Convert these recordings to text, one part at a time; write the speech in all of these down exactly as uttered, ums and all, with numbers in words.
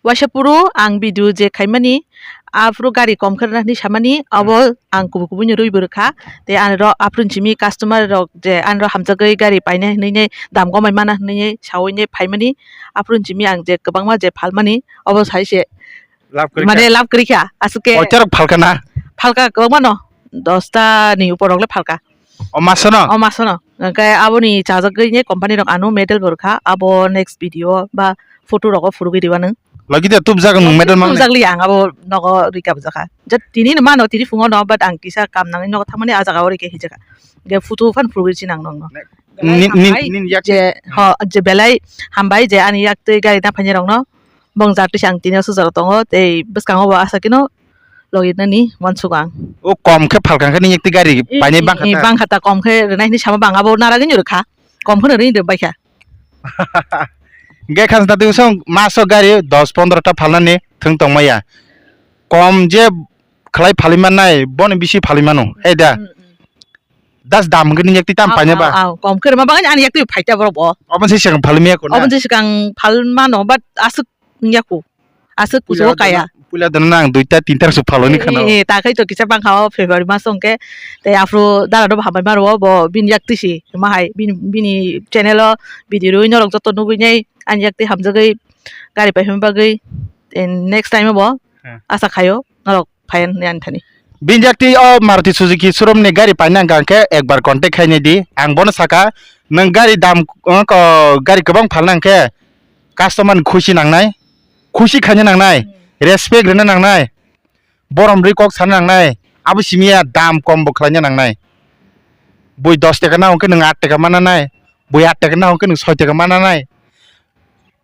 Waisa phuru ang video je khaimani, aphuru gari kom khe rwna hinwi samani, abo ang kubui kubui ni rwi bo rwkha. Tei ani rok aphuru ni simi customer rok je ani rok hamjagwi gari paina hinwi dam komai mana hinwi sawi phaimani, aphuru ni simi ang je kwbangma je phalmani, obo sai se. Lab kwrwi kha? Mane lab kwrwi kha, aswk khe. Koitarok phalkha na? Phalkha kwbangma no, dosta ni upor rok le phalkha. O masono? O masono. Hwnkhe aboni chajagwi ni company rok ano medal bo rwkha. Abo next video ba photo rogo phurugwi rwmani. Logi de tubjak nwng medal mang. Tubjak li ang abo nogo rika bwjakha. Je tini no mano, tini phungo no, but ang kisa kam nangwi nogo thangmani, ah jaga o rike hijakha. Ge photo phan phurugwi chinang nong no. Nin, nin, nin yak. Je, ho, je belai hambai je ani yak twi gari na phanya rok no. Bong jatwi se ang tini aswk jora tongo, tei bwskango bo aswk khe no logi nani uansuk ang. O kom khe phalkha khe nini ekti gari painai bangkha ta? Bangkha ta, kom khe rwnai hinwi sama bang abo naragwi rwkha, kom kheno rwi rwbaikha. Hwnkhe khasna twi song maso gari dos pondro ta phalnani thwng tongmaya, kom je khlai phalwi mannai bono bisi phalwi mano, hai da? Das dam hwnkhe nini ekti tam painai ba? Aw, kom khe rwma bagwi ani yak twi phaikha borok bo. Obo se swkang phalwi maya kho na? Obo se swkang phalmano, but aswk wngya kho. Aswk kuchugo kaya. Puila dana nang duita tinta rok se phalwi khana. Eh, ta khai to kisa bangkha o February mas hwnkhe. Tei aphuru dara no hambai maro bo bini yak twi se ma hai bini, bini channel o video rwi norok joto nugwi nai ani yak twi hamjagwi gari paihima bagwi. Next time o bo asa khaio norok phayan hinwi ani thani. Bini yak twi o Maruti Suzuki showroom ni gari paina hwnkha khe ekbar contact khainai di. Ang bono saka, nwng gari dam, o, ko, gari kwbang phalna hwnkhe customer ni khusi nangnai, khusi khaina nangnai, respect rwna nangnai, borom rwi kok sana nangnai. Abo simi ya dam kom bo khlaina nangnai. Bui dos taka na hwnkhe nwng at taka mana nai, bui at taka na hwnkhe nwng soi taka mana nai.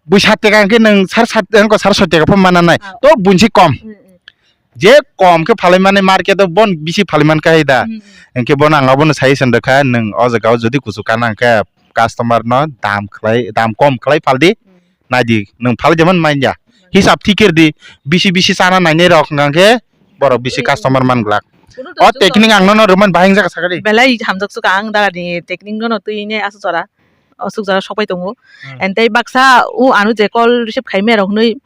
Bui sat taka hwnkhe nwng sar sat, hwnkhe sar soi taka pho mana nai. To bunsi kom. Je kom khe phalai mani market o bon bisi phalai man kha hai da. Hwnkhe bono ang abono suggestion rwkha, nwng o jaga o jodi kuchuk kana hwnkhe customer no dam khlai, dam kom khlai phaldi. Naidi, nwng phalai de man manya. Hisab thik khe rwdi, bisi bisi chana nainai rok hwnkha khe borok bisi customer man glak. O technique ang nono rwmani bahai wngjakha sakha di. Belai hamjak sukha ang dara ni technique nono twi ne aswk jora. Aswk jora sokpai tongo. And tei baksa o ano je call receive khaimai rok hwnwi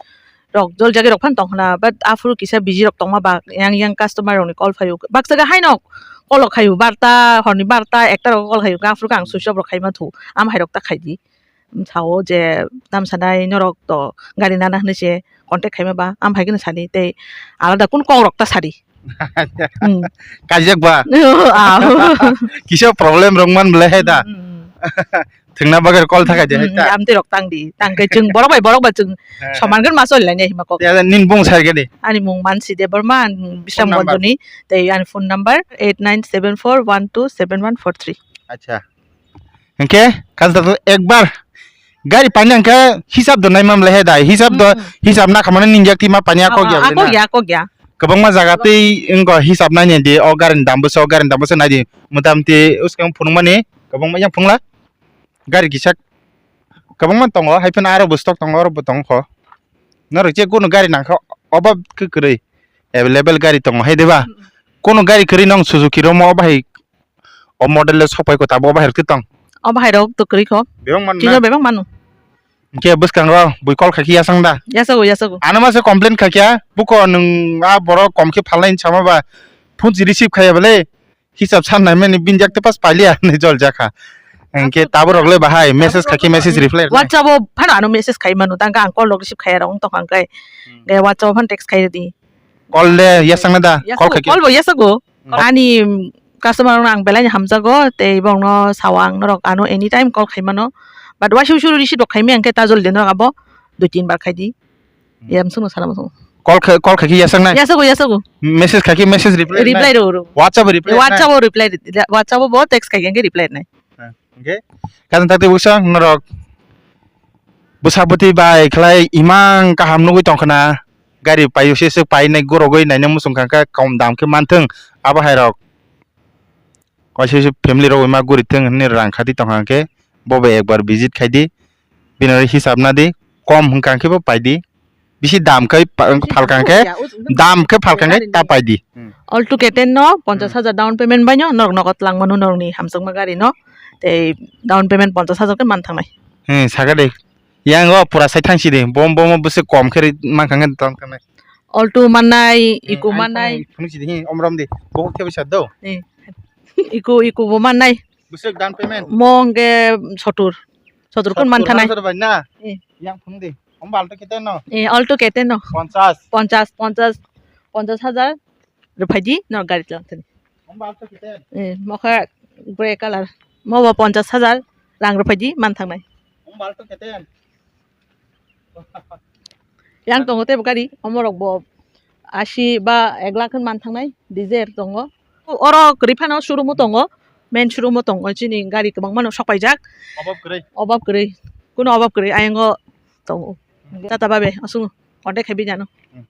rok jol jagwi rok phan tong khna, but aphuru kisa busy rok tongma ba yang yang customer rokni call phaio. Baksa ga haino call rok khaio, barta, horni barta, ekta rok call khaio, aphuru khe ang switch off rok khaima thu, am hai rok ta khaidi. Sao je tam sanai norok to gari nana hinwi se contact khaima ba, am hai kheno sadi tei alada kun kok rok ta sadi. Kajak ba? Kisa problem rok man belai hai da. Thwngna bagwi call thakai de hai ta. Amtwi rok tang di, tang khe chwng borok bai borok ba chwng soman khe ma choli lai nai hima kok. Nini bung sai khe di? Ani mung Mansi Debbarma, Bisramganj ni, tei ani phone number eight nine seven four one two seven one four three. Acha. Hwnkhe kaisa ekbar gari paina hwnkhe hisab do naima belai hai da, hisab do, hisab na khamani ningjak tima paina kok ya, kok ya, kok ya. Kwbangma jaga tei wngkha hisab naini di, o gari ni dam bwsa, o gari ni dam bwsa naidi, motamoti bwskang phunukmani kwbangma yang phunukla gari kisa kwbangma tongo, hai phano aro bo stock tongo, aro bo tongkho. Norok je kunu gari nangkha obo khe kwrwi available gari tongo hai diba? Kunu gari kwrwi nong Suzuki romo obo hai. O model le sok pai ko tabuk o bahai rok twi tong? O bahai rok to kwrwi kho. Bebak mano. Kino na? Bebak mano. Hwnkhe bwskango bui call khai khe yasang da? Yasago, yasago. Ano masa complain khai khe, buko nwng a borok kom khe phalnai hinwi sama ba phone si receive khaiya bwle, hisab san nai mani bini jak te pas pailiya hinwi jol jakha. Hwnkhe tabuk rok le bahai message khai khe message reply rwnai. WhatsApp o phano ano message khai mano, tang khe ang call rok receive khaiya rok wng tong kha hwnkhe. Hwnkhe WhatsApp o phano text khai rwdi. Call le yasang na da? Call khai khe? Call bo yasago. Ani customer rokno ang belai ni hamjago, tei borokno sao ang norok ano anytime call khai mano. But waisa waisa receive rok khai maya hwnkhe ta joldi norok abo dui tin bar khai di. Yam sung no sana sung. Call khai, call khai khe yasaknai? Yasago, yasago. Message khai khe message reply rwnai? Reply rw rw. WhatsApp o reply rwnai? WhatsApp o reply, WhatsApp o bo text khai khe reply rwnai. Hwnkhe kaisa tak tei bwsa norok bwsa bwtwi bai khlai imang kaham nugwi tongkhna. Gari paio se se painai gorogwi naina muchung kha khe kom dam khe manthung abo hai rok. Waisa waisa family rok ima guri thung hinwi rang khati tongkha hwnkhe bo bai ekbar visit khai di, bini hisab na di, kom hwnkha hwnkhe bo pai di, bisi dam khai phalkha hwnkhe, dam khe phalkha hwnkhe ta pai di. Alto K ten no ponchash hajar down payment bai no norok nogo twlang mano norokni hamjakma gari no, tei down payment ponchash hajar khe man thangnai. He sakha de. Yang o pura sai thang sidi. Bom bom bwswk kom khe ri mankha khe tang tang nai. Alto mannai, Hmm, Eeco ang mannai. Phunuk sidi, hmm, omrom di. Bohok khe bisa do. Eh. Eeco, Eeco bo mannai. Bwswk down payment? Mo hwnkhe sotur. Sotur kun man thanai. Sotur bai na? Eh. Yang phunuk di. Om Alto kete no? Eh, Alto kete no. Ponchas. Ponchas, ponchas, ponchas hajar. Rwphaidi no gari tlang thani. Om Alto kete? Eh, mokha grey color. Mo bo ponchas hajar rang rwphaidi man thangnai. Om Alto kete? Yang tongo tebo gari, omorok bo asi ba ek lakh man thangnai, Dzire tongo. Oro kwrwi phano showroom o tongo, main showroom o tongo, chini gari kwbangma no sok paijak. Obab kwrwi? Obab kwrwi, kuno obab kwrwi, ayango tongo. Tata babe, aswk contact khai bini ano. Hmm.